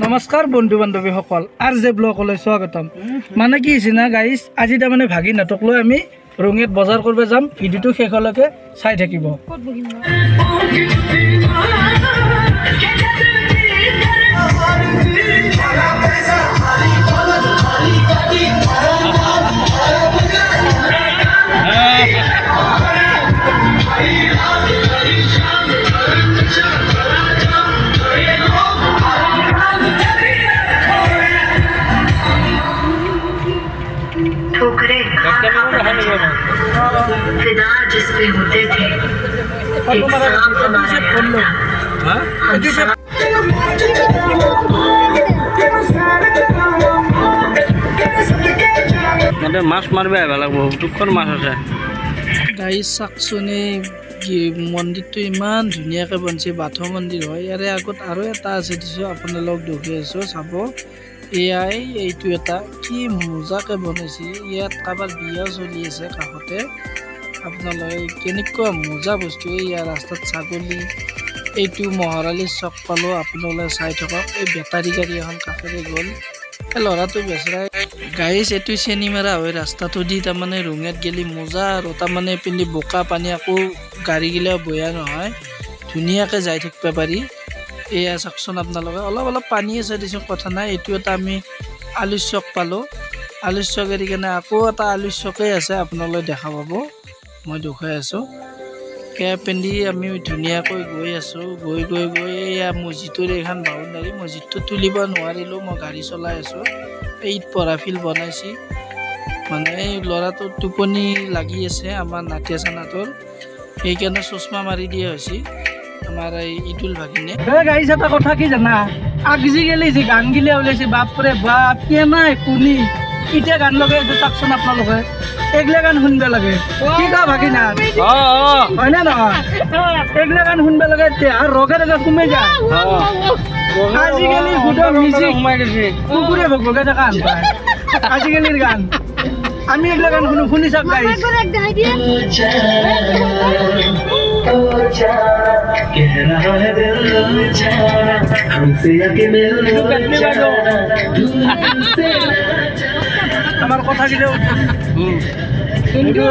নমস্কাৰ বন্ধু বান্ধৱীসকল, R J ব্লগলৈ স্বাগতম। মানে কি হৈছে না গাইজ, আজি তাৰমানে ভাগিনহঁতক লৈ আমি ৰঙিয়াত বজাৰ কৰিব যাম। ভিডিঅ'টো শেষলৈকে চাই থাকিব। फिदा जिस पे होते थे एक सांप हमारा यार था। তাতে মাছ মাৰিব আহিব লাগিব, দুখন মাছ আছে। গাইজ চাওকচোন, এই মন্দিৰটো ইমান ধুনীয়াকৈ বনছে, বাথৌ মন্দিৰ হয়। ইয়াৰে আগত আৰু এটা আছে, দিছোঁ আপোনালোক দেখি আছোঁ, চাব। এয়াই এইটো এটা কি মজাকৈ বনাইছে। ইয়াত কাৰোবাৰ বিয়াও চলি আছে কাষতে। আপোনালোকে কেনেকুৱা মজা বস্তু। এইয়া ৰাস্তাত ছাগলী, এইটো মহাৰালী চক পালোঁ, আপোনালোকে চাই থাকক। এই বেটাৰী গাড়ী এখন কাষেৰে গ'ল, এই ল'ৰাটো বেচেৰাই। গাইজ এইটো চেনিমাৰা হয় ৰাস্তাটো দি তাৰমানে ৰঙিয়াত গেলি মজা আৰু তাৰমানে পিন্ধি বোকা পানী আকৌ গাড়ীগিলাও বয়া নহয়, ধুনীয়াকৈ যাই থাকিব পাৰি। এয়া চাওকচোন আপোনালোকে, অলপ অলপ পানী আছে দিছোঁ, কথা নাই। এইটো এটা আমি আলু চক পালোঁ, আলু চক এৰি কেনে আকৌ এটা আলু চকেই আছে, আপোনালোকে দেখা পাব, মই দেখুৱাই আছোঁ। সেয়া পিন্ধি আমি ধুনীয়াকৈ গৈ আছোঁ, গৈ গৈ গৈ এয়া মছজিদৰ এইখন বাউণ্ডাৰী, মছজিদটো তুলিব নোৱাৰিলোঁ, মই গাড়ী চলাই আছোঁ। এই পঢ়া ফিল্ড বনাইছে, মানে এই ল'ৰাটোৰ টোপনি লাগি আছে আমাৰ নাতিয়া চানাটোৰ, সেইকাৰণে চশমা মাৰি দিয়া হৈছে আমাৰ এই ইদুল ভাগিনে। গাইজ এটা কথা কি জানা, আজিকালি যি গান গিলা ওলাইছে, বাপৰে বাপ কেনাই শুনি এতিয়া গান লগাই আছো, চাওকচোন আপোনালোকে, এইগিলা গান শুনিব লাগে। কি কয় ভাগিনা, হয় নে নহয়? এইগিলা গান শুনিব লাগে, দেহাৰ ৰগে ৰগে সোমাই যায়। আজিকালি গোটেই মিউজিক কুকুৰে ভোগ ভোগাই থকা গান পায় আজিকালিৰ গান। আমি এইগিলা গান শুনো, শুনি চাওক গাইজ। আমাৰ কথা গিলা এইটো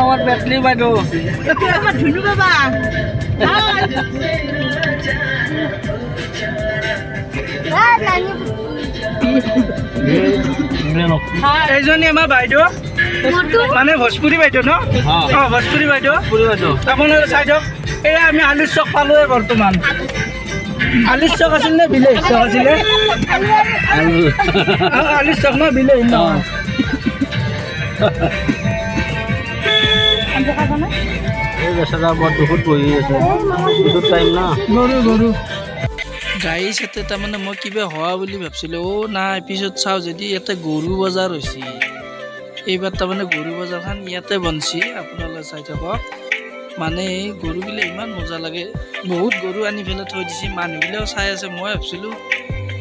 আমাৰ পেটলি বাইদেউ, এইটো আমাৰ ধুনু বাবা। এইজনী আমাৰ বাইদেউ, মানে ভোজপুৰী বাইদেউ ন? অ, ভোজপুৰী বাইদেউ। আপোনালোকে চাই দিয়ক। এয়া আমি আলুৰ চক পালোৱে বৰ্তমান। আলুৰ চক আছিল নে বিলাহী চক আছিলে? আলুৰ চক ন বিলাহী নহয়? এই বেচেৰা বৰ দুখত বহি আছে, বহুত টাইম না। গৰু গৰু গাড়ী চাতে তাৰমানে মই কিবা হোৱা বুলি ভাবছিলোঁ, অ' নাই, পিছত চাওঁ যদি ইয়াতে গৰু বজাৰ হৈছে। এইবাৰ তাৰমানে গৰু বজাৰখন ইয়াতে বনছি, আপোনালোকে চাই থাকক। মানে এই গৰুগিলা ইমান মজা লাগে, বহুত গৰু আনি পেলাই থৈ দিছে, মানুহগিলাও চাই আছে। মই ভাবছিলোঁ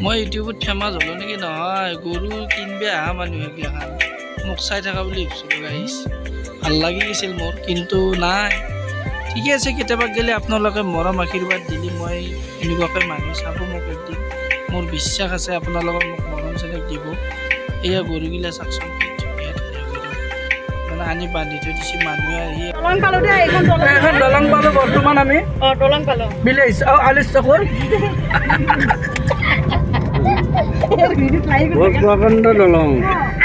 মই ইউটিউবত ফেমাছ হ'লো নেকি, নহয়, গৰু কিনিব অহা মানুহ সেইগিলাখান মোক চাই থকা বুলি ভাবছিলোঁ। গাইজ ভাল লাগি গৈছিল মোৰ, কিন্তু নাই, ঠিকে আছে। কেতিয়াবা গ'লে আপোনালোকে মৰম আশীৰ্বাদ দিলে মই এনেকুৱাকৈ মানুহ চাব মোক একদিন, মোৰ বিশ্বাস আছে আপোনালোকে মোক মৰম চেনেহ দিব। এয়া গৰুগিলা চাওকচোন, কি ধুনীয়া ধুনীয়া গৰু মানে আনি বান্ধি থৈ দিছে মানুহে আহি। দলং পালো দেই, এইখন দলং, এখন দলং পালো বৰ্তমান আমি। অ, দলং পালো বিলাহী আৰু আলু চকৰ দলং।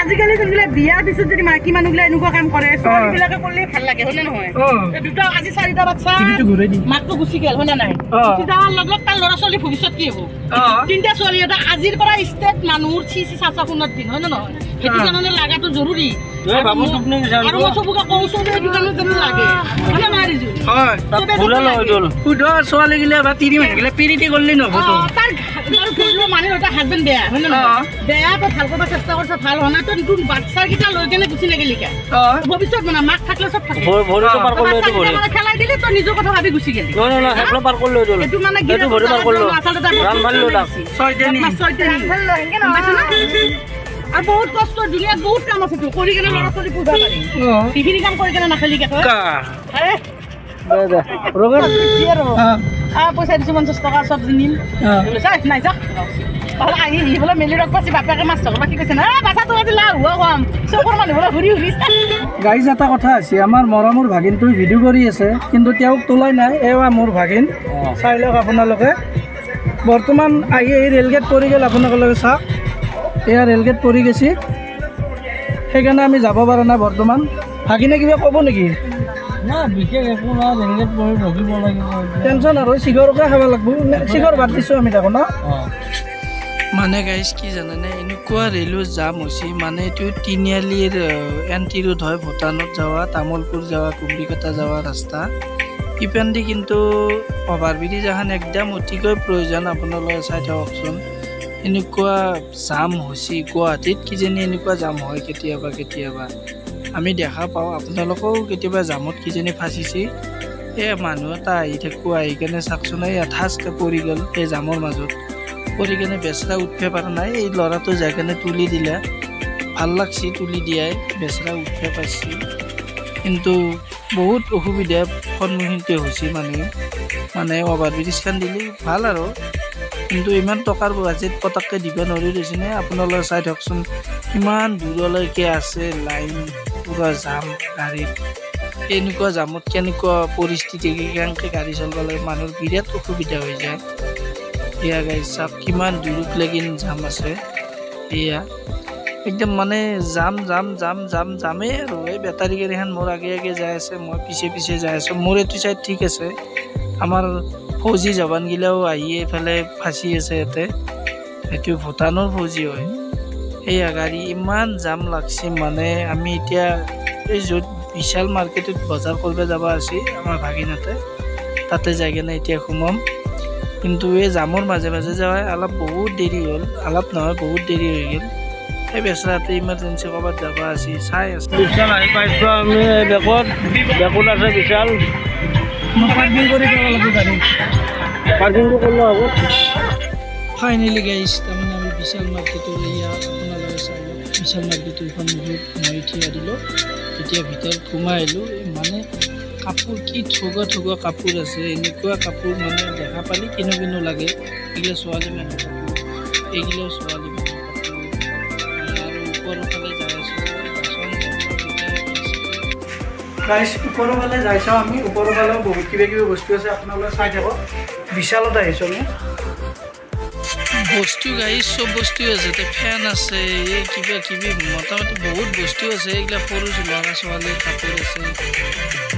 আজিকালি যোনবিলাক বিয়াৰ পিছত যদি মাইকী মানুহবিলাক এনেকুৱা কাম কৰে, ছোৱালীবিলাকে কৰিলে ভাল লাগে, হয় নে নহয়? দুটা আজি চাৰিটা বাচ্চা, মাকটো গুচি গ'ল, হয় নে নাই? গুচি যোৱাৰ লগ লগ তাৰ ল'ৰা ছোৱালীৰ ভৱিষ্যত কি হ'ব? তিনিটা ছোৱালী এটা আজিৰ পৰা ষ্টেট মানুহৰ চি চি চাচা সোণাৰ দিন, হয় নে নহয়? সেইটো কাৰণে লাগাটো জৰুৰী। আৰু মই চবকে কওঁ, চবে এইটো কাৰণে যেন লাগে, হয় নে নহয় ৰিজু? শুদ্ধ ছোৱালীগিলা বা তিৰি মানুহগিলা পিৰিতি কৰিলে নহ'ব। তাৰ মানে হাজবেণ্ড বেয়া, হয় নে নহয়? বেয়া তই ভাল কৰিব চেষ্টা কৰিছ, ভাল হোৱা নাই, তই তোৰ বাচ্চাকেইটা লৈ কেনে গুচি নেগেলি কিয়? ভৱিষ্যত মানে মাক থাকিলে চব থাকে। খেলাই দিলি তই নিজৰ কথা ভাবি গুচি গেলি। এইটো মানে আৰু বহুত কষ্ট, দুনিয়াত বহুত কাম আছে কৰি কেনে ল'ৰা ছোৱালী পুহিব পাৰি। সেইখিনি কাম কৰি কেনে নাখেলি কে তই? পইচা দিছো 50 টকা, চব্জি নিম নাই যাক। আহি সি বোলে মেলি ৰখ পাইছে বাপেকে মাছ ধৰবা কি কৈছে না বাচ্ছাটো আজি লাভ হোৱা কম চকুৰ মানুহ বোলে ঘূৰি ঘূৰি। গাইজ এটা কথা আছে, আমাৰ মৰমৰ ভাগিনটোৱে ভিডিঅ' কৰি আছে কিন্তু তেওঁক তোলাই নাই। এয়া মোৰ ভাগিন, চাই লওক আপোনালোকে। বৰ্তমান আহি এই ৰেলগেট পৰি গ'ল, আপোনালোকে চাওক এয়া ৰেলগেট পৰি গৈছে, সেইকাৰণে আমি যাব পৰা নাই বৰ্তমান। ভাগিনে কিবা ক'ব নেকি? না বিশেষ একো নাই, ৰেলগেট পৰি ৰখিব লাগিব, টেনশ্যন আৰু চিগৰকে খাব লাগিব, চিগৰ বাদ দিছোঁ আমি থাকোঁ ন। মানে গাইজ কি জানেনে, এনেকুৱা ৰেলৰ জাম হৈছে, মানে এইটো তিনিআলিৰ এণ্ট্ৰি ৰোড হয়, ভূটানত যোৱা, তামোলপুৰ যোৱা, কুমৰিকাটা যোৱা ৰাস্তা। ইপিনেদি কিন্তু অভাৰব্ৰিজ এখন একদম অতিকৈ প্ৰয়োজন, আপোনালোকে চাই থাককচোন। এনেকুৱা জাম হৈছে গুৱাহাটীত, কিজানি এনেকুৱা জাম হয় কেতিয়াবা কেতিয়াবা আমি দেখা পাওঁ। আপোনালোকেও কেতিয়াবা জামত কিজানি ফাঁচিছে। এই মানুহ এটা আহি থাকোঁ, আহি কেনে চাওকচোন এই এঠাচকৈ পৰি গ'ল এই জামৰ মাজত, পৰি কেনে বেচেৰা উঠিব পৰা নাই। এই ল'ৰাটো যাই কেনে তুলি দিলে, ভাল লাগছি তুলি দিয়াই, বেচেৰা উঠিব পাৰছি। কিন্তু বহুত অসুবিধাৰ সন্মুখীন হৈছে মানুহে, মানে অভাৰব্ৰিজখন দিলে ভাল আৰু, কিন্তু ইমান টকাৰ বাজেট পটককৈ দিব নোৱাৰি দিছেনে। আপোনালোকে চাই থাকচোন কিমান দূৰলৈকে আছে লাইন, পূৰা জাম গাড়ীত। এনেকুৱা জামত কেনেকুৱা পৰিস্থিতি, কেনেকৈ গাড়ী চলাব লাগে, মানুহৰ বিৰাট অসুবিধা হৈ যায়। এয়া গাড়ী চাওক কিমান দূৰত লাগিন জাম আছে, এয়া একদম মানে জাম জাম জাম জাম জামেই আৰু। এই বেটাৰী গাড়ীখন মোৰ আগে আগে যাই আছে, মই পিছে পিছে যাই আছোঁ। মোৰ এইটো চাইড ঠিক আছে, আমাৰ ফৌজী জৱানগিলাও আহি এইফালে ফাঁচি আছে ইয়াতে, সেইটো ভূটানৰ ফৌজী হয়। এয়া গাড়ী ইমান জাম লাগছে, মানে আমি এতিয়া এই য'ত বিশাল মাৰ্কেটত বজাৰ কৰিব যাব আছে আমাৰ ভাগিনতে, তাতে যাই কেনে এতিয়া সোমাম। কিন্তু এই জামৰ মাজে মাজে যাই অলপ বহুত দেৰি হ'ল, অলপ নহয় বহুত দেৰি হৈ গ'ল। এই বেচেৰাতে ইমাৰ্জেঞ্চি ক'ৰবাত যাব আছে, চাই আছে। বিশাল আহি পাইছোঁ আমি বেকত, বেকত আছে বিশাল। পাৰ্কিং কৰি যাব লাগিব গাড়ী, পাৰ্কিংটো কৰিলে হ'ব। ফাইনেলি গাইজ তাৰমানে আমি বিশাল মাৰ্কেটৰ এয়া আপোনালোকে চাই লওক, বিশাল মাৰ্কেটৰ সন্মুখত মই থিয় দিলোঁ। তেতিয়া ভিতৰত সোমাই আহিলোঁ, মানে কাপোৰ কি ঠগা ঠগা কাপোৰ আছে, এনেকুৱা কাপোৰ মানে দেখা পালে কিনো কিনো লাগে। এইগিলা ছোৱালী মানুহৰ কাপোৰ, এইগিলাও ছোৱালী মানুহৰ কাপোৰ। আৰু ওপৰৰ ফালে যাই আছোঁ, গাইজ ওপৰৰ ফালে যাই চাওঁ আমি, ওপৰৰ ফালেও বহুত কিবা কিবি বস্তু আছে, আপোনালোকে চাই থাকক। বিশালত আহিছোঁ আমি। বস্তু গাইজ চব বস্তু আছে, ফেন আছে, এই কিবা কিবি মোটামুটি বহুত বস্তু আছে। এইগিলা সৰু ল'ৰা ছোৱালীৰ কাপোৰ আছে,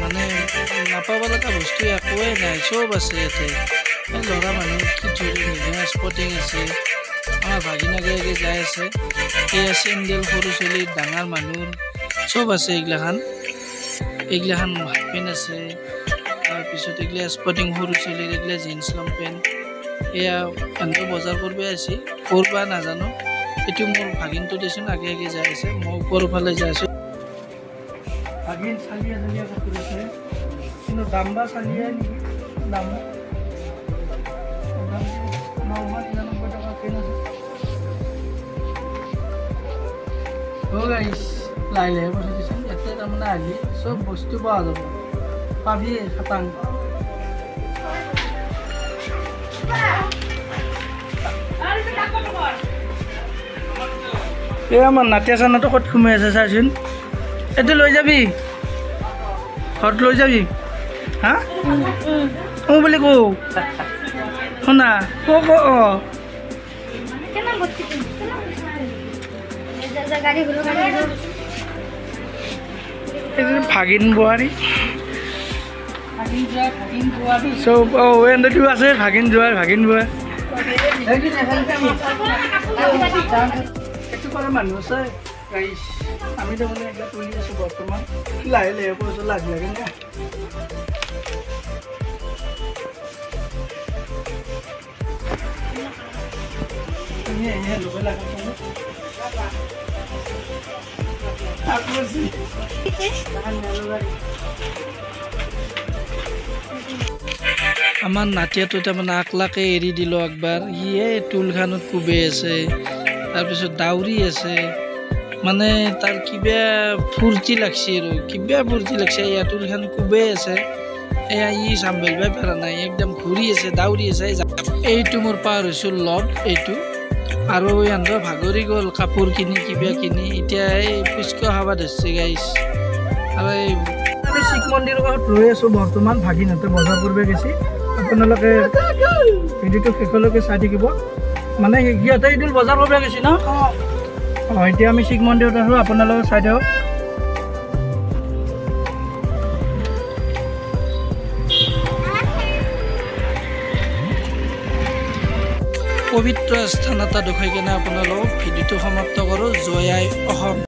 মানে নাপাব লগা বস্তু একোৱেই নাই, চব আছে ইয়াতে। এই ল'ৰা মানুহ কি ধুনীয়া স্পটিং আছে, আমাৰ ভাগিন আগে আগে যাই আছে। এয়া চেণ্ডেল সৰু ছোৱালীৰ, ডাঙৰ মানুহৰ চব আছে। এইগিলাখান এইগিলাখান হাফ পেণ্ট আছে, তাৰপিছত এইগিলা স্পটিং সৰু ছোৱালীৰ, এইগিলা জিন্স লং পেণ্ট। এয়া এনটো বজাৰ কৰিব আহিছে, ক'ৰ পৰা নাজানো। এইটো মোৰ ভাগিনটো দেচোন আগে আগে যাই আছে, মই ওপৰৰ ফালে যাই আছোঁ। ভাগিন চালিয়া চালিয়া কাপোৰ আছে, কিন্তু দাম বা চালিয়াই নেকি, দাম 999 টকা কেন আছে। গাইজ লাহে লাহে বস্তু দিচোন, ইয়াতে তাৰমানে আহিলে চব বস্তু পোৱা যাব, পাবি খাটাং। এই আমাৰ নাতিয়া চানাটো ক'ত সোমাই আছে চাচোন, এইটো লৈ যাবি ঘৰত লৈ যাবি। হা অ বুলি কওঁ শুনা ক ক অ ভাগিন বোৱাৰী চব অ এন্দটো আছে, ভাগিন যোৱাই ভাগিন বোৱাৰী এইটো কৰা মানুহ আছে। গাইজ আমি তাৰমানে এইবিলাক তুলি আছোঁ বৰ্তমান, লাহে লাহে কৈছোঁ, লাজ লাগে না। আমাৰ নাতিয়াটো তাৰমানে আকলাকে এৰি দিলোঁ একবাৰ, সিয়ে টুলখনত কোবাই আছে, তাৰপিছত দাউৰি আছে, মানে তাৰ কিবা ফূৰ্তি লাগছে আৰু কিবা ফূৰ্তি লাগছে। এয়া টুলখন কোবাই আছে, এয়া ই চম্ভালিবই পৰা নাই, একদম ঘূৰি আছে, দাউৰি আছে। এইটো মোৰ পাৰ হৈছোঁ লড, এইটো আৰু ইহঁতৰ ভাগৰি গ'ল কাপোৰ কিনি কিবা কিনি, এতিয়া এই ফুচকা খাব ধৰিছে গাইছ। আৰু এই আমি শিৱ মন্দিৰৰ কাষত ৰৈ আছোঁ বৰ্তমান, ভাগিনহঁতে বজাৰ কৰিব গৈছে। আপোনালোকে ভিডিঅ'টো শেষলৈকে চাই থাকিব। মানে সিহঁতে এইটো বজাৰ কৰিব গৈছে ন। অঁ, এতিয়া আমি শিৱ মন্দিৰত আছোঁ, আপোনালোকে চাই থাকক। পবিত্ৰ স্থান এটা দেখুৱাই কেনে আপোনালোকক ভিডিঅ'টো সমাপ্ত কৰোঁ। জয় আই অসম।